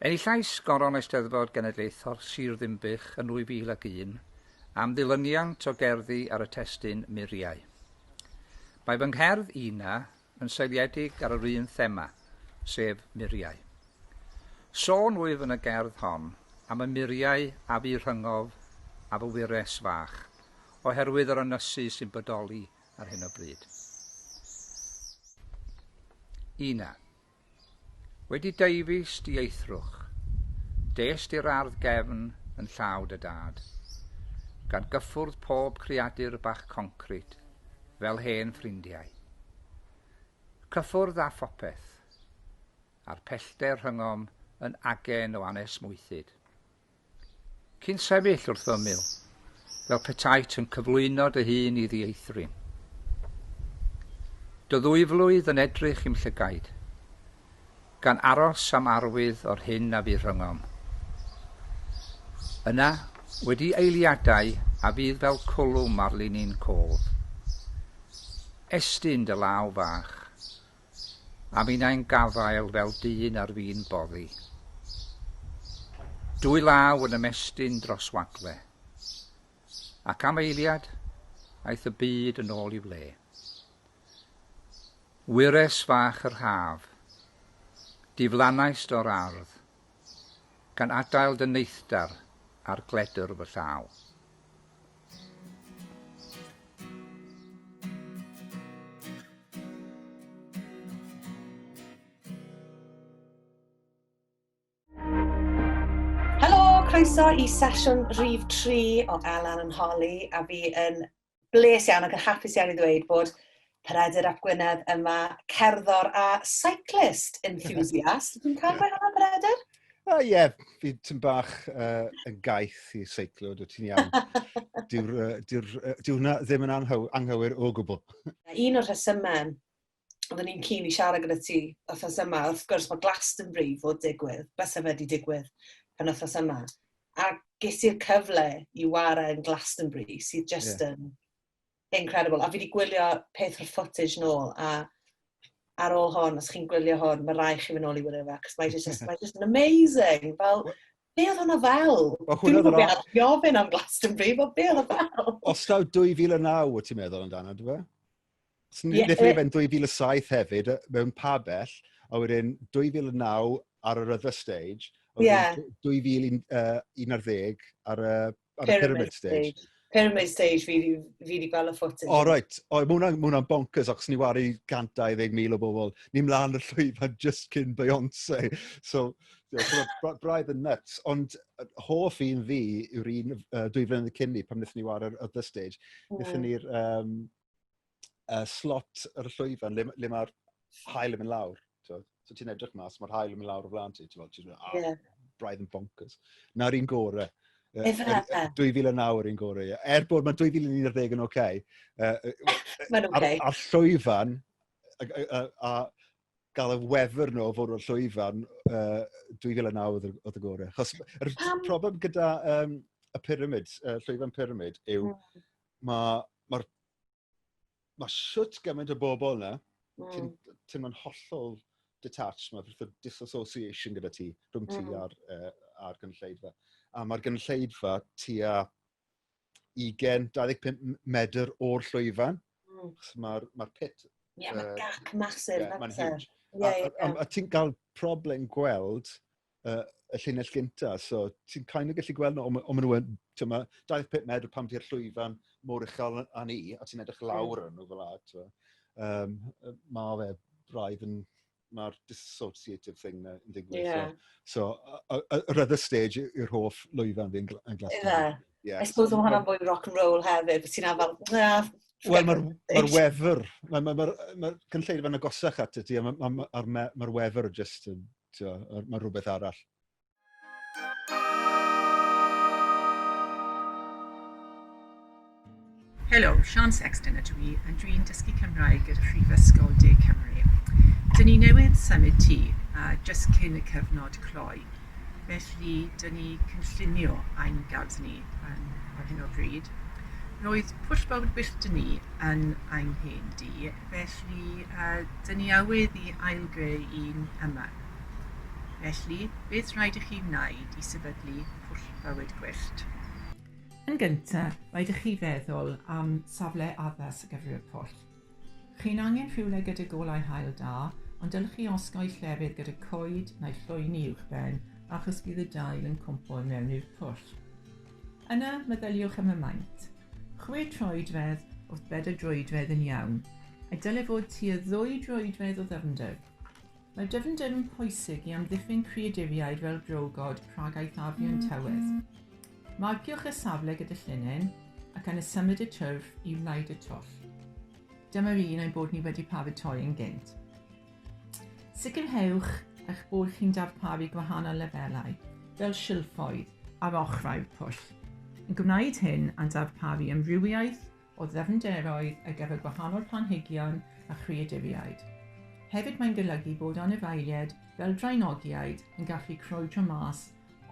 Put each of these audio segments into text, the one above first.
Enillais Goron Eisteddfod Genedlaethol Sir Ddinbych yn 2001 am ddilyniant o gerddi ar y testun Muriau. Mae fy ngherdd Ina yn seiliedig ar yr un thema, sef muriau. Sôn wyf yn y gerdd hon am y muriau a fu rhyngof a fy wyres fach, oherwydd yr ynysu sy'n bodoli ar hyn o bryd. Ina. Wedi deufis dieithrwch, dest i'r ardd gefn yn llaw dy dad, gan gyffwrdd pob creadur bach concrit fel hen ffrindiau. Cyffwrdd â phopeth, a'r pellter rhyngom yn agen o anesmwythyd. Cyn sefyll wrth fy ymyl, fel petaet yn cyflwyno dy hun i ddieithryn. Dy ddwyflwydd yn edrych i'm llygaid, gan aros am arwydd o'r hyn a fu rhyngom. Yna, wedi eiliadau a fydd fel cwlwm ar linyn cof, estyn dy law fach, A minnau'n gafael fel dyn ar fin boddi. Dwy law yn ymestyn dros wagle. Ac am eiliad, aeth y byd yn ôl i'w le. Wyres fach yr haf, diflannaist o'r ardd, gan adael dy neithdar ar gledr fy llaw. Helo, croeso i sesiwn rhif 3 o Elan yn Holi, a fi yn bles iawn ac yn hapus iawn i ddweud bod Peredur ap Gwynedd yma, cerddor a cyclist enthusiast. Dwi'n cael gweud hwnna, Peredur? Ie, yeah, fi tyn bach yn gaeth i seiclo, dwi ti'n iawn. Dyw'r uh, dyw, uh, dyw hwnna ddim yn anghywir o gwbl. Un o'r rhesymau oedden ni'n keen i siarad gyda ti wythnos yma, wrth gwrs mae Glastonbury fod digwydd, byse fe wedi digwydd pen wythnos yma, a ges i'r cyfle i ware yn Glastonbury, sydd just yeah. yn incredible. A fi wedi gwylio peth o'r footage nôl, a ar ôl hon, os chi'n gwylio hwn, mae rai chi fynd nôl i wylio fe, cos mae just, mae just yn amazing. Fel, be oedd hwnna fel? Well, hwnna Dwi'n gwybod beth i ofyn am Glastonbury, but be oedd o fel? Os daw 2009, wyt ti'n meddwl amdano, dwi fe? So, yeah, Nethon ni fe'n 2007 hefyd, mewn pabell, a wedyn 2009 ar yr other stage, a wedyn yeah. 2011 ar y, ar y pyramid stage. stage. Pyramid stage fi fi di gweld y footage. O, oh, right. O, oh, mae hwnna'n bonkers, achos ni waru 120,000 o bobl. Ni mlaen y llwyfan just cyn Beyoncé. So, braidd yn nuts. Ond hoff un fi yw'r un dwy flynedd cyn ni, pan wnaethon ni waru'r other stage. Mm. Wnaethon ni'r um, slot ar y llwyfan le, le mae'r haul yn mynd lawr. So, so ti'n edrych mas, mae'r haul yn mynd lawr o flaen ti. Ti'n fel, ah, yeah. braidd yn bonkers. Na'r un gore. Efe? 2009 yr un gore, ie. Er bod mae 2011 yn oce. Okay, Mae'n oce. Okay. Ar, ar llwyfan, a, a, a, gael y wefr nhw o fod o'r llwyfan, 2009 oedd, oedd y gore. Chos yr um, problem gyda um, y pyramid, llwyfan pyramid, yw mm. mae ma, ma shwt gymaint o bobl yna, mm. ti'n ti ma'n hollol detached, mae fath o disassociation gyda ti, rhwng ti mm. a'r, uh, ar gynulleidfa. A mae'r gynulleidfa tua 20, 25 medr o'r llwyfan. Mm. Mae'r ma pit... Ie, yeah, mae uh, gap massive. Yeah, mae'n huge. Yeah, yeah. A, a, a, a ti'n cael problem gweld uh, y llinell gynta, so ti'n kind of gallu gweld nhw, ond maen nhw yn, ti'n ma, 25 medr pam ti'r llwyfan mor uchel â ni, a ti'n edrych lawr mm. nhw fel la, ti'n um, mae fe braidd yn, mae'r dissociative thing na yn digwydd. Yeah. So, so yr other stage yw'r hoff lwyfan fi yn, yn Glastonbury. Yeah. Yeah. I suppose mae hwnna'n fwy rock and roll hefyd, ti'n afel, na, Wel, mae'r ma wefr, mae'r ma, ma, ma cynulleidfa'n agosach at ti, a mae'r ma, ma, ma, ma wefr just yn, mae rhywbeth arall. Helo, Sian Sexton ydw i, a dwi'n dysgu Cymraeg gyda Phrifysgol De Cymru. Dyn ni newydd symud tŷ, a jyst cyn y cyfnod cloi, felly dyn ni cynllunio ein gardd ni yn, ar hyn o bryd. Roedd pwll bywyd gwyllt dyn ni yn ein hen dŷ, felly uh, dyn ni awydd i ailgreu un yma. Felly, beth rhaid i chi wneud i sefydlu pwll bywyd gwyllt? Yn gyntaf, rhaid i chi feddwl am safle addas ar gyfer y pwll. Chi'n angen rhywle gyda golau haul da, ond dylech chi osgoi llefydd gyda coed neu llwyni uwchben achos bydd y dail yn cwmpo i mewn i'r pwll. Yna, meddyliwch am y maint. Chwe troedfedd wrth bedair droedfedd yn iawn, a dyle fod tua ddwy droedfedd o ddyfnder. Mae dyfnder yn pwysig i amddiffyn creaduriaid fel brogod rhag eithafion tywydd. Marciwch y safle gyda llinyn ac yna symud y turf i wneud y twll. Dyma'r un ein bod ni wedi paratoi yn gynt. Sicrhewch eich bod chi'n darparu gwahanol lefelau, fel silffoedd, ar ochrau'r pwll. Yn gwneud hyn a'n darparu amrywiaeth o ddyfnderoedd ar gyfer gwahanol planhigion a chreaduriaid. Hefyd mae'n golygu bod anifeiliaid fel draenogiaid yn gallu crwydro mas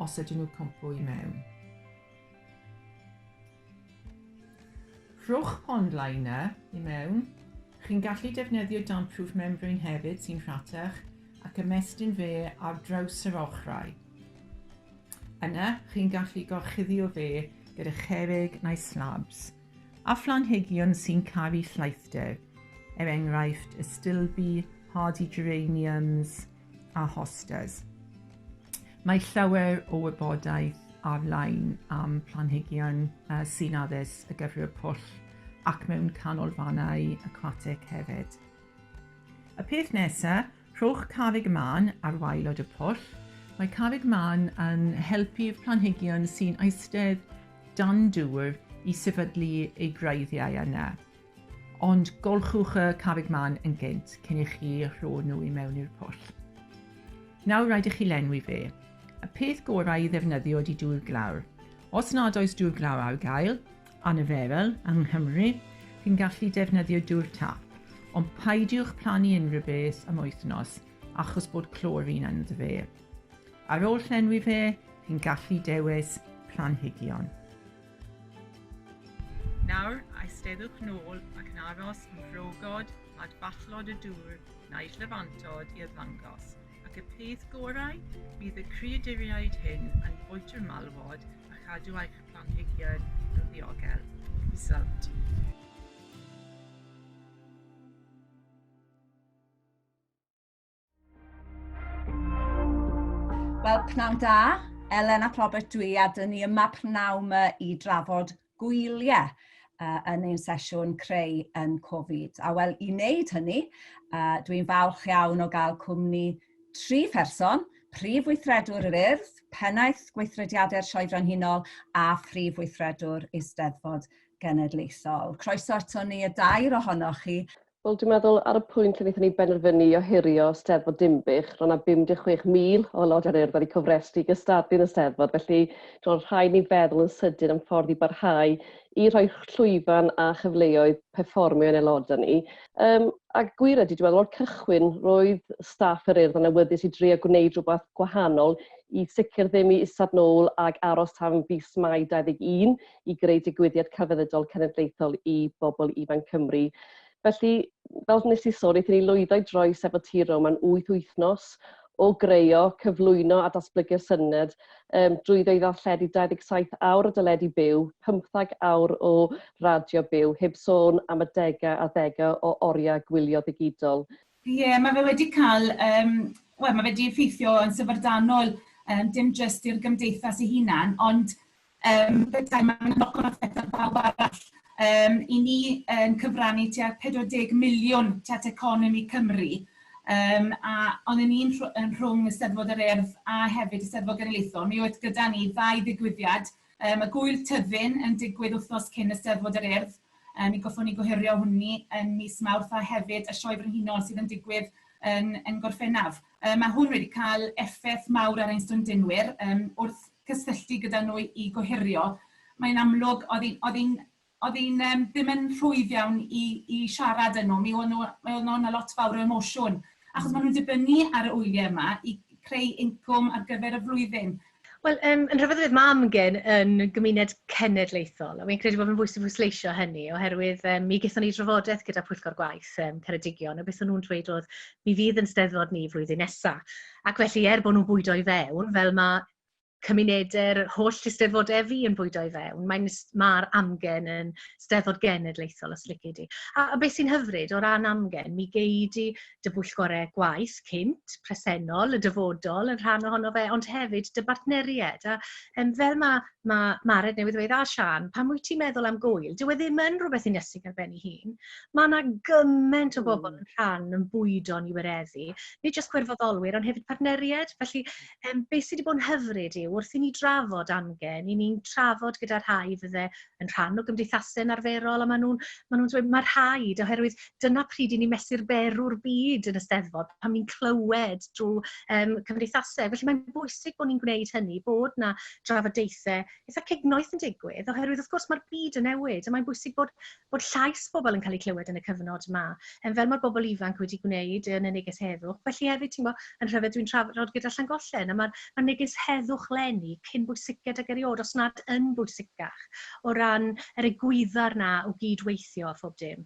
os ydyn nhw cwmpo i mewn. Rhowch pond liner i mewn. Chi'n gallu defnyddio damp-proof membrane hefyd sy'n rhatach ac ymestyn fe ar draws yr ochrau. Yna, chi'n gallu gorchuddio fe gyda cherrig neu slabs, a phlanhigion sy'n caru llaethder, er enghraifft y stilby, hardy geraniums a hostas. Mae llawer o wybodaeth ar-lein am planhigion uh, sy'n addas ar gyfer y pwll ac mewn canolfannau aquatic hefyd. Y peth nesaf, Rhowch carreg mân ar waelod y pwll. Mae carreg mân yn helpu'r planhigion sy'n eistedd dan dŵr i sefydlu eu gwreiddiau yna. Ond golchwch y carreg mân yn gynt cyn i chi rho nhw i mewn i'r pwll. Nawr rhaid i chi lenwi fe. Y peth gorau i ddefnyddio ydy dŵr glawr. Os nad oes dŵr glaw ar gael, anarferol yng Nghymru, chi'n gallu defnyddio dŵr tap, ond peidiwch plannu unrhyw beth am wythnos achos bod clorin ynddo fe. Ar ôl llenwi fe, chi'n gallu dewis planhigion. Nawr, eisteddwch nôl ac yn aros am frogod, madfallod y dŵr neu llyfantod i ymddangos, ac y peth gorau, bydd y creaduriaid hyn yn bwyta'r malwod a chadw eich planhigion yn ddiogel. Peace out. Wel, pnawn da, Elen ap Robert dwi, a dyn ni yma pnawn yma i drafod gwyliau yn ein sesiwn creu yn Covid. A wel, i wneud hynny, dwi'n falch iawn o gael cwmni tri pherson, Prif Weithredwr yr Urdd, Pennaeth Gweithrediadau'r Sioe Frenhinol a Phrif Weithredwr Eisteddfod Genedlaethol. Croeso eto ni y dair ohonoch chi. Wel, dwi'n meddwl ar y pwynt lle wnaethon ni benderfynu ohirio Steddfod Dinbych, roedd yna 56,000 o aelodau'r Urdd wedi cofrestru i gystadlu yn y Steddfod, felly roedd rhaid ni feddwl yn sydyn am ffordd i barhau i rhoi llwyfan a chyfleoedd perfformio i'n aelodau ni. Um, a gwir ydy, dwi'n meddwl, o'r cychwyn, roedd staff yr Urdd yn awyddus i drio gwneud rhywbeth gwahanol i sicr ddim i isad nôl ag aros tan fis Mai 21 i greu digwyddiad celfyddydol cenedlaethol i bobl ifanc Cymru. Felly, fel nes i sôn, wnaethon ni lwyddo i droi Sefo Tiro mewn wyth wythnos o greuo, cyflwyno a datblygu'r syniad um, drwyddo i ddarlledu 27 awr o deledu byw, 15 awr o radio byw, heb sôn am y degau a ddegau o oriau gwylio ddigidol. Ie, yeah, mae fe wedi cael, um, wel, mae fe wedi effeithio yn syfrdanol, um, dim jyst i'r gymdeithas ei hunan, ond um, bethau, mae'n knock-on effect ar bawb arall. Um, I ni yn cyfrannu tua 40 miliwn tua at economi Cymru, um, a ond yn ni'n yn rhwng y Steddfod yr Urdd a hefyd y Steddfod Genedlaethol, mi oedd gyda ni ddau ddigwyddiad, um, y Gwyl Tyddyn yn digwydd wythnos cyn y Steddfod yr Urdd, um, mi goffwn ni gohirio hwnni yn mis Mawrth a hefyd y Sioe Frenhinol sydd yn digwydd yn, yn Gorffennaf. Um, mae hwn wedi cael effaith mawr ar ein stondinwyr um, wrth cysylltu gyda nhw i gohirio, mae'n amlwg oedd hi'n oedd hi'n oedd hi'n um, ddim yn rhwydd iawn i, i siarad â nhw. Mi oedd nhw, mi oedd nhw'n lot fawr o emosiwn, achos maen nhw'n dibynnu ar y wyliau yma i creu incwm ar gyfer y flwyddyn. Wel, um, yn rhyfedd mae Amgen yn gymuned cenedlaethol, a fi'n credu bod yn bwysig pwysleisio hynny, oherwydd um, mi gaethon ni drafodaeth gyda Pwyllgor Gwaith um, Ceredigion, a beth o'n nhw'n dweud oedd, mi fydd yn steddfod ni flwyddyn nesaf. Ac felly, er bod nhw'n bwydo i fewn, fel mae cymunedau'r holl eisteddfodau fi yn bwydo i fewn, mae'n mae'r amgen yn steddfod genedlaethol os lici di. A, a beth sy'n hyfryd o ran amgen, mi gei di dy bwyllgorau gwaith cynt, presennol, y dyfodol yn rhan ohono fe, ond hefyd dy bartneriaid. A um, fel mae, mae Mared newydd ddweud a Sian, pan wyt ti'n meddwl am gwyl, dyw e ddim yn rhywbeth unesig ar ben ei hun. Mae yna gymaint o bobl yn rhan yn bwydo'n i wireddu, nid jyst gwirfoddolwyr, ond hefyd partneriaid. Felly, um, beth sydd wedi bod yn hyfryd yw, wrth i ni drafod amgen, i ni'n trafod gyda rhai fydde yn rhan o gymdeithasau yn arferol, a maen nhw'n ma nhw dweud, mae rhaid, oherwydd dyna pryd i ni mesur berw'r byd yn y Steddfod, pan ni'n clywed drwy um, cymdeithasau. Felly mae'n bwysig bod ni'n gwneud hynny, bod na drafodaethau eitha cignoeth yn digwydd, oherwydd wrth gwrs mae'r byd yn newid, a mae'n bwysig bod, bod llais bobl yn cael ei clywed yn y cyfnod yma, en fel mae'r bobl ifanc wedi gwneud yn y neges heddwch. Felly hefyd, ti'n gwybod, yn rhyfedd dwi'n trafod gyda Llangollen, a mae'r mae neges heddwch leni cyn bwysiced ag erioed, os nad yn bwysicach, o ran yr egwyddor na o gydweithio a phob dim.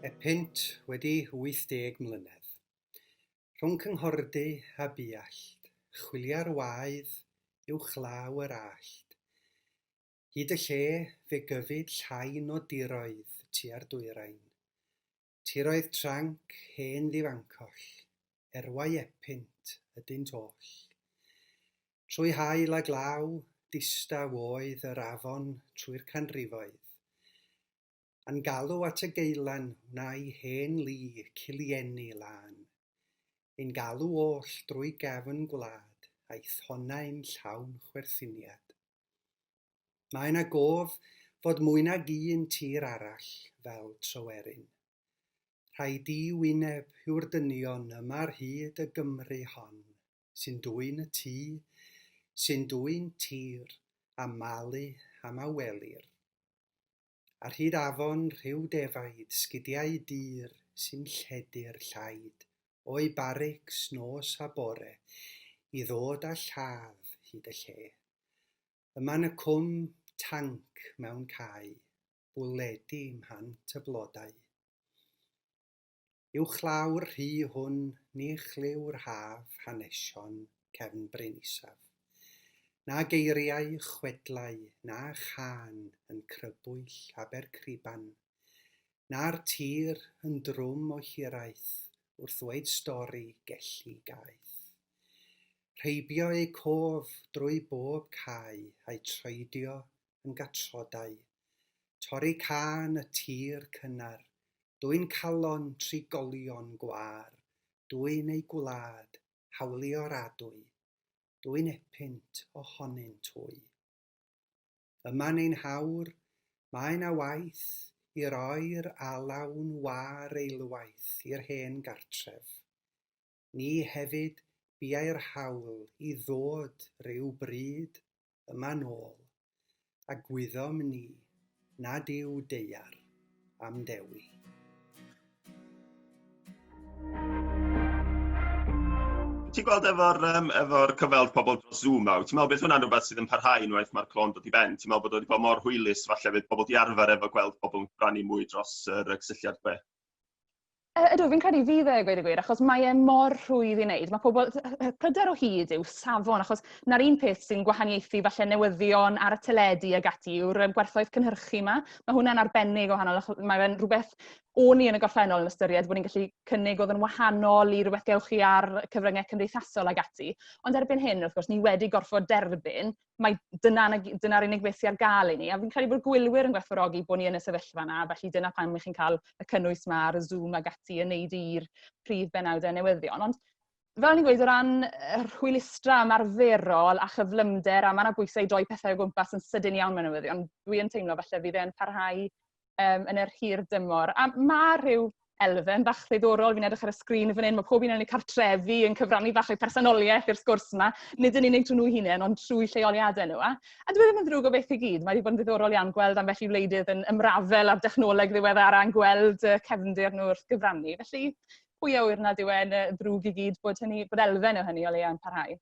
Epynt wedi 80 mlynedd. Rhwng Cynghordy a Buallt, chwilia'r waedd uwchlaw yr allt. Hyd y lle fe gyfyd llain o diroedd tua'r dwyrain. Tiroedd tranc hen ddifancoll, erwau Epynt ydynt oll. Trwy haul a glaw, distaw oedd yr afon trwy'r canrifoedd. A'n galw at y geulan wnâi hen lu cilieni lân. Ein galw oll drwy gefn gwlad a'i thonnau'n llawn chwerthiniad. Mae 'na gof fod mwy nag un tir arall fel Tryweryn. Rhai di-wyneb yw'r dynion yma ar hyd y Gymru hon sy'n dwyn y tŷ, sy'n dwyn tir a malu am a welir. Ar hyd afon rhyw defaid, sgidiau dur sy'n lledu'r llaid o'u barics nos a bore i ddod â lladd hyd y lle. Yma'n y cwm, tanc mewn cae, bwledi mhant y blodau. Uwchlaw'r rhu hwn ni chlyw'r haf hanesion cefn bryn isaf, na geiriau chwedlau na chân yn crybwyll Abercriban, na'r tir yn drwm o hiraeth wrth ddweud stori Gelli Gaeth. Rheibio eu cof drwy bob cae a'u troedio yn gatrodau, torri cân y tir cynnar, dwyn calon trigolion gwâr, dwyn eu gwlad, hawlio'r adwy, dwyn epynt ohonynt hwy. Yma'n ein hawr, mae 'na waith i roi'r alaw'n wâr eilwaith i'r hen gartref. Ni hefyd biau'r hawl i ddod ryw bryd yma nôl, a gwyddom ni nad yw daear am dewi. Ti'n gweld efo'r um, efo cyfweld pobl dros Zoom nawr, ti'n meddwl bydd hwnna'n rhywbeth sydd yn parhau unwaith mae'r clon dod i ben? Ti'n meddwl bod o wedi bod mor hwylus falle fydd pobl di arfer efo gweld pobl yn cyfrannu mwy dros yr cysylltiad gwe? Ydw, fi'n credu fydd e, gweud y gwir, achos mae e mor rhwydd i wneud. Mae pobl, pryder o hyd yw safon, achos na'r un peth sy'n gwahaniaethu falle newyddion ar y teledu ag ati yw'r gwerthoedd cynhyrchu yma. Mae hwnna'n arbennig o wahanol, achos mae fe'n rhywbeth o'n i yn y gorffennol yn ystyried bod ni'n gallu cynnig oedd yn wahanol i rhywbeth gewch chi ar cyfryngau cymdeithasol ag ati. Ond erbyn hyn, wrth gwrs, ni wedi gorfod derbyn mai dyna'r dyna unig beth sydd ar gael i ni. A fi'n credu bod gwylwyr yn gwerthfawrogi bod ni yn y sefyllfa yna, felly dyna pam ych chi'n cael y cynnwys yma ar y Zoom ag ati yn neud i'r prif benawdau newyddion. Ond fel ni'n gweud, o ran yr hwylustra ymarferol a chyflymder, a mae yna bwysau i doi pethau o gwmpas yn sydyn iawn mewn newyddion, dwi yn teimlo falle fydd e'n parhau um, yn yr hir dymor. A mae rhyw elfen bach ddiddorol, fi'n edrych ar y sgrin fan hyn, mae pob un yn eu cartrefi yn cyfrannu bach o'i personoliaeth i'r sgwrs yma, nid yn unig trwy nhw hunain, ond trwy lleoliadau nhw. A, a dwi ddim yn ddrwg o beth i gyd, mae wedi bod yn ddiddorol iawn gweld ambell i wleidydd yn ymrafel ar dechnoleg ddiweddara yn gweld y cefndir nhw wrth gyfrannu. Felly, pwy a ŵyr nad yw e'n ddrwg i gyd bod, hynny, bod elfen o hynny o leia yn parhau.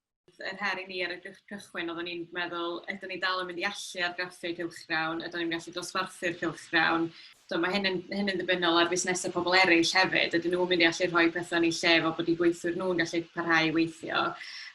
yr her i ni ar y cychwyn, oedden ni'n meddwl, ydyn ni dal yn mynd i allu argraffu cylchgrawn, ydyn ni'n gallu dosbarthu'r cylchgrawn. So mae hyn yn, hyn yn ddibynnol ar fusnesau pobl eraill hefyd. Ydyn nhw'n mynd i allu rhoi pethau yn eu lle fel bod eu gweithwyr nhw'n gallu parhau i weithio.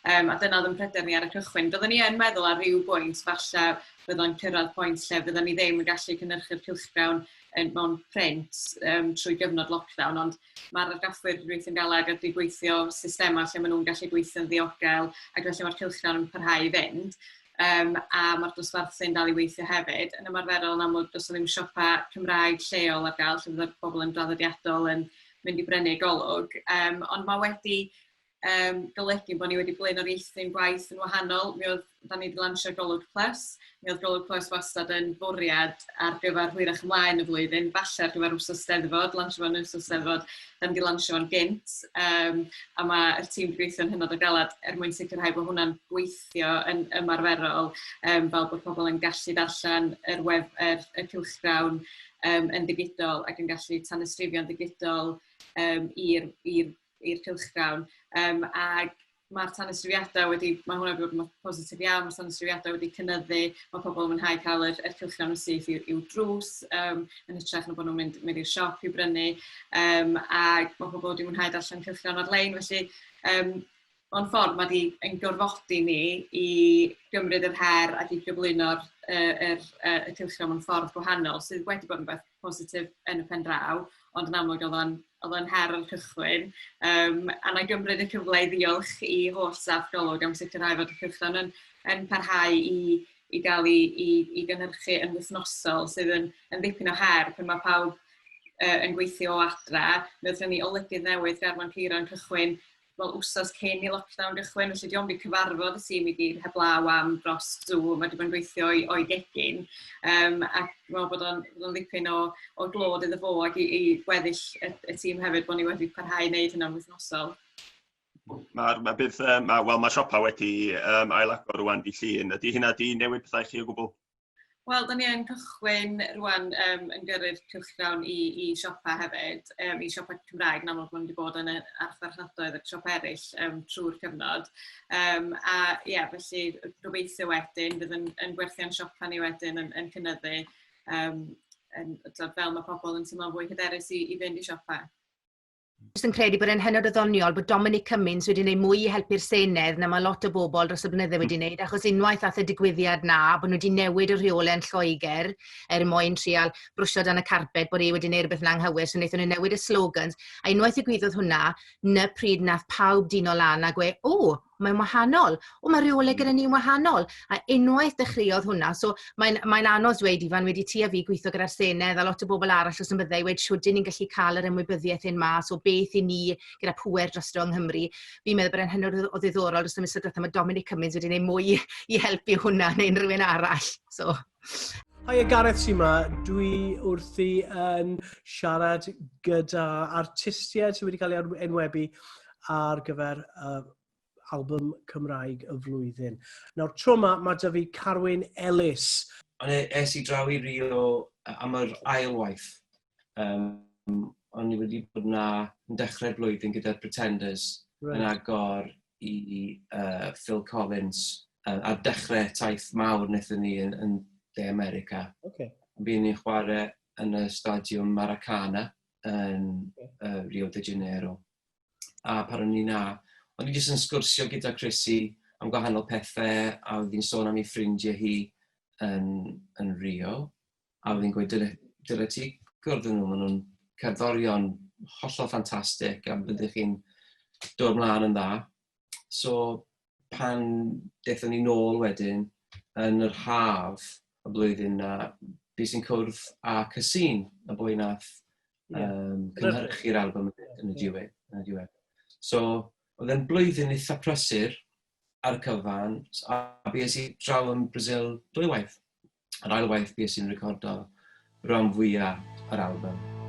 Um, a dyna oedd yn pryder ni ar y cychwyn. Byddwn ni yn meddwl ar ryw bwynt, falle byddwn cyrraedd pwynt lle byddwn ni ddim yn gallu cynhyrchu'r cylchgrawn yn, mewn print um, trwy gyfnod lockdown, ond mae'r argraffwyr wedi gweithio'n galed ac wedi gweithio systemau lle maen nhw'n gallu gweithio'n ddiogel ac felly mae'r cylchgrawn yn parhau i fynd. Um, a mae'r dosbarthu'n dal i weithio hefyd. Yn ymarferol, yn amlwg, does ddim siopa Cymraeg lleol ar gael, lle fydde'r bobl yn draddodiadol yn mynd i brynu golwg. Um, ond mae wedi um, golygu bod ni wedi blaenoriaethu'n gwaith yn wahanol. Mi oedd, da ni wedi lansio Golwg Plus. Mi oedd Golwg Plus wastad yn fwriad ar gyfer hwyrach ymlaen y flwyddyn, falle ar gyfer wsos Steddfod, lansio fo'n wsos Steddfod, da ni wedi lansio fo'n gynt. Um, a mae'r tîm wedi gweithio'n hynod o galed er mwyn sicrhau bod hwnna'n gweithio yn ymarferol, um, fel bod pobl yn gallu darllen yr web, yr, y cylchgrawn um, yn ddigidol ac yn gallu tanysgrifio'n ddigidol um, i'r i'r cylchgrawn. Um, ac mae'r tanysgrifiadau wedi, mae hwnna wedi bod yn positif iawn, mae'r tanysgrifiadau wedi cynyddu, mae pobl yn mwynhau cael yr, yr cylchgrawn yn syth i'w drws, um, yn hytrach na bod nhw'n mynd, mynd i'r siop i brynu, um, ac mae pobl wedi mwynhau darllen cylchgrawn ar-lein, felly um, mewn ffordd mae wedi yn gorfodi ni i gymryd yr her ac i gyflwyno'r yr, yr, y cylchgrawn mewn ffordd gwahanol, sydd wedi bod yn beth positif yn y pen draw, ond yn amlwg oedd o'n oedd o'n her o'r cychwyn. Um, a na gymryd y cyfle i ddiolch i holl staff Golwg am sicrhau fod y cylchgrawn yn, yn parhau i, i gael ei, i, i gynhyrchu yn wythnosol, sydd yn, yn ddipyn o her pan mae pawb uh, yn gweithio o adra. Mi oedd ni olygydd newydd Garfan Ceiron cychwyn wel, wsos cyn i lockdown gychwyn, felly di ond wedi cyfarfod y tîm i gyd heblaw am dros Zoom, mae wedi bod yn gweithio o'i, o'i gegin, um, ac dwi'n meddwl bod o'n, bod o'n ddipyn o, o glod iddo fo ac i, i gweddill y, y tîm hefyd bod ni wedi parhau i wneud hynna'n wythnosol. Mae'r ma bydd, ma, wel, mae siopa wedi um, ailagor rwan di llun. Ydy hynna di newid pethau chi o gwbl? Wel, da ni yn cychwyn rwan um, yn gyrru'r cylchgrawn i, i siopa hefyd, um, i siopa Cymraeg, yn amlwg maen nhw wedi bod yn y archfarchnadoedd ac siopa eraill um, trwy'r cyfnod. Um, a ie, yeah, felly gobeithio wedyn fydd yn, yn gwerthiant siopa ni wedyn yn, yn cynyddu, um, yn, fel mae pobl yn teimlo'n fwy hyderus i, i fynd i siopa. Jyst yn credu bod e'n hynod o ddoniol bod Dominic Cummings wedi gwneud mwy i helpu'r Senedd na mae lot o bobl dros y blynydde wedi gwneud, achos unwaith ath y digwyddiad na, bod nhw wedi newid y rheolau yn Lloegr er mwyn trial brwsio dan y carped bod e wedi gwneud rhywbeth yn anghywir, so wnaethon nhw newid y slogans, a unwaith ddigwyddodd hwnna, na pryd nath pawb dino lan a gwe, o, mae'n wahanol. O, mae rheolau gyda ni'n wahanol. A unwaith dechreuodd hwnna, so mae'n mae anodd dweud, Ifan, wedi ti a fi gweithio gyda'r Senedd a lot o bobl arall os yn byddai, wedi siwt ni'n gallu cael yr ymwybyddiaeth hyn mas o beth i ni gyda pŵer drosto yng Nghymru. Fi'n meddwl bod e'n hynod o ddiddorol dros y misoedd diwethaf, mae Dominic Cummings wedi gwneud mwy i helpu hwnna neu unrhyw un arall. So. Haia Gareth sy'n ma, dwi wrthi yn siarad gyda artistiaid sydd wedi cael ei enwebu ar gyfer uh, album Cymraeg y flwyddyn. Nawr, tro yma, mae da fi Carwyn Ellis. Ond e, es i draw i Rio am yr ail waith. Um, o'n i wedi bod na yn dechrau'r blwyddyn gyda'r Pretenders right. yn agor i uh, Phil Collins uh, ar dechrau taith mawr wnaethon ni yn, yn De America. Okay. Buon ni'n chwarae yn y stadiwm Maracana yn uh, Rio de Janeiro. A pan o'n i na, o'n i jyst yn sgwrsio gyda Chrissy am gwahanol pethau, a oedd hi'n sôn am ei ffrindiau hi yn, yn Rio. A oedd hi'n gweud, dyle, dyle ti gwrdd â nhw, maen nhw'n cerddorion hollol ffantastig a byddwch chi'n dod mlaen yn dda. So pan daethon ni nôl wedyn yn yr haf y blwyddyn na, bues i'n cwrdd â Cassine, y boi nath yeah. um, cynhyrchu'r album yn y diwedd. Yn y diwedd. So, oedd e'n blwyddyn eitha prysur ar y cyfan, a bues i draw yn Brazil dwywaith. Yr ail waith bues i'n recordo rhan fwyaf yr album.